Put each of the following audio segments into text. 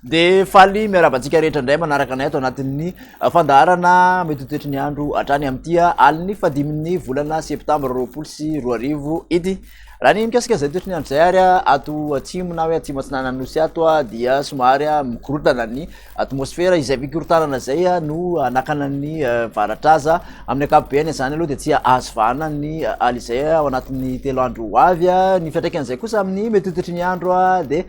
Dia faly miarahaba antsika rehetra indray manaraka anay ato anatin'ny fandaharana mety ho toetry ny andro hatrany amin'ity alin'ny fahadimin'ny volana septambra 2020 ity. Raha ny mikasika izay toetry ny andro izay ary ato atsimo na hoe atsimo atsinanan'ny nosy ato dia somary mikorontana ny atmosfera. Izay fikorontanana izay no hanakana ny varatra aza. Amin'ny ankapobeny izany aloha dia tsy azo vahana ny ala izay ao anatin'ny 3 andro ho avy. Ny fiantraikan'izay kosa amin'ny mety ho toetry ny andro dia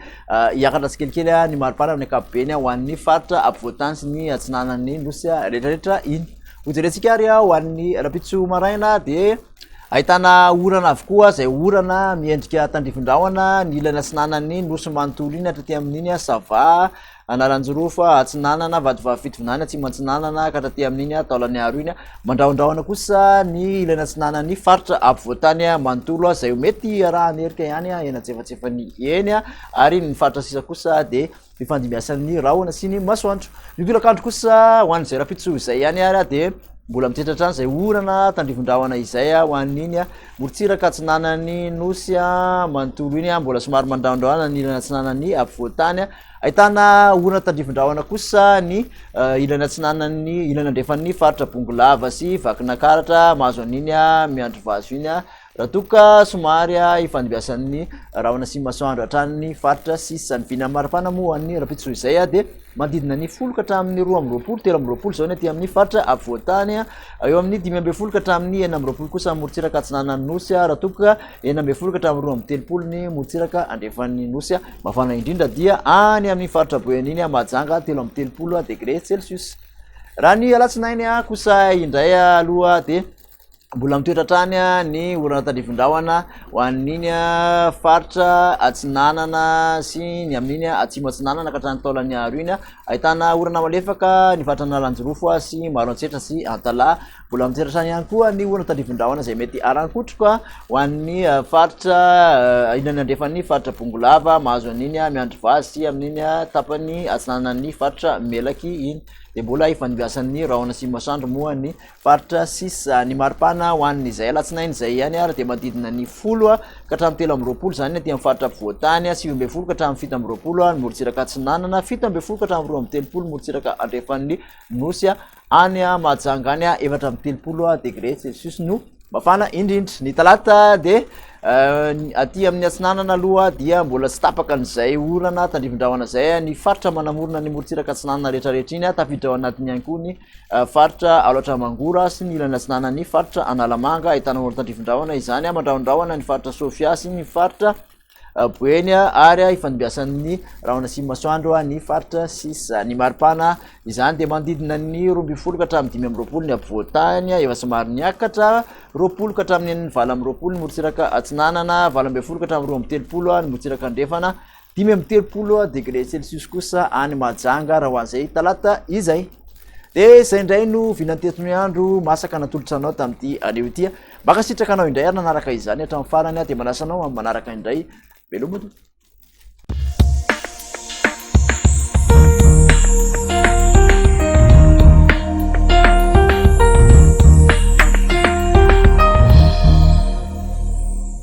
hiakatra tsikelikely ny maripana amin'ny ankapobeny ho an'ny faritra afovoantany sy ny atsinanan'ny nosy rehetrarehetra iny. Hojerentsika ary ho an'ny rahampitso maraina dia ahitana orana avokoa, izay orana miendrika tandrifin-drahona ny ilany atsinanan'ny nosy manontolo iny hatraty amin'iny Sava, Analanjirofo, Atsinanana, Vatovavy Fitovinany, Atsimo Atsinanana ka hatraty amin'iny Taolagnaro iny. Mandrahondrahona kosa ny ilany atsinanan'ny faritra afovoantany manontolo izay mety hiarahan'ny herika ihany eny antsefatsefany eny ary ny faritra sisa kosa dia fifandimbiasan'ny rahona sy ny masoandro. Ny tolakandro kosa ho an'izay rahampitso izay ihany ary dia mbola mitoetra hatrany izay orana tandrifin-drahona izay ho an'iny morontsiraka atsinanan'ny nosy manontolo iny. Mbola somary mandrahondrahona ny ilany atsinanan'ny afovoantany. Ahitana orana tandrifin-drahona kosa ny ilany atsinanan'ny ilany andrefan'ny faritra Bongolava sy Vakinankaratra mahazo an'iny Miandrivazo iny. Raha toa ka somary ifandimbiasan'ny rahona sy masoandro hatrany ny faritra sisa. Ny vinan'ny maripana moa ho an'ny rahampitso izay dia manodidina ny 10 ka hatramin'ny 22, 23 izao ny aty amin'ny faritra afovoantany, eo amin'ny 15 ka hatramin'ny 26 kosa ny morontsiraka atsinanan'ny nosy, raha toa ka 16 ka hatramin'ny 32 ny morontsiraka andrefan'ny nosy. Mafana indrindra dia any amin'ny faritra Boeny iny, Mahajanga, 33 degré celsius. Raha ny alatsinainy kosa indray aloha dia Mbola mitoetra hatrany ny orana tandrifin-drahona ho an'iny faritra atsinanana sy ny amin'iny atsimo atsinanana ka hatrany Taolagnaro iny. Ahitana orana malefaka ny faritra Analanjirofo sy Maroantsetra sy Antalaha. Mbola mitoetra hatrany ihany koa ny orana tandrifin-drahona izay mety haran-kotroka ho an'ny faritra ilany andrefan'ny faritra Bongolava, mahazo an'iny Miandrivazy sy amin'iny tapany atsinanan'ny faritra Melaky iny. Dia mbola ifandimbiasan'ny rahona sy masoandro moa ny Faritra sisa. Ny maripana ho an'izay alatsinainy izay ihany ary dia manodidina ny 10 ka hatramin'ny 23 izany aty amin'ny faritra afovoan-tany, 19 ka hatramin'ny 27 ny morontsiraka atsinanana, 17 ka hatramin'ny 32 ny morontsiraka andrefan'ny nosy, any Mahajanga any 34 degré celsius no mafana indrindra. Ny talata dia aty amin'ny atsinanana aloha dia mbola tsy tapaka an'izay orana tandrifin-drahona izay ny faritra manamorona ny morontsiraka atsinanana rehetrarehetra iny, tafiditra ao anatiny ihany koa ny faritra Alaotra Mangoro sy ny ilany atsinanan'ny faritra Analamanga. Ahitana orana tandrifin-drahona izany, mandrahondrahona ny faritra Sofia sy ny faritra Boeny ary ifandimbiasan'ny rahona sy masoandro ny faritra sisa. Ny maripana izany dia manodidina ny 12 ka hatramin'ny 25 ny afovoan-tany, efa somary niakatra 20 ka hatramin'ny 28 ny morontsiraka atsinanana, 18 ka hatramin'ny 32 ny morontsiraka andrefana, 35 degré celsius kosa any Mahajanga raha ho an'izay talata izay. Dia izay indray no vinantetin'ny andro masaka natolotra anao tamin'ity anio ity. Mankasitraka anao indray ary nanaraka izany hatramin'ny farany aho dia manasa anao amin'ny manaraka indray. Veloma tompoko.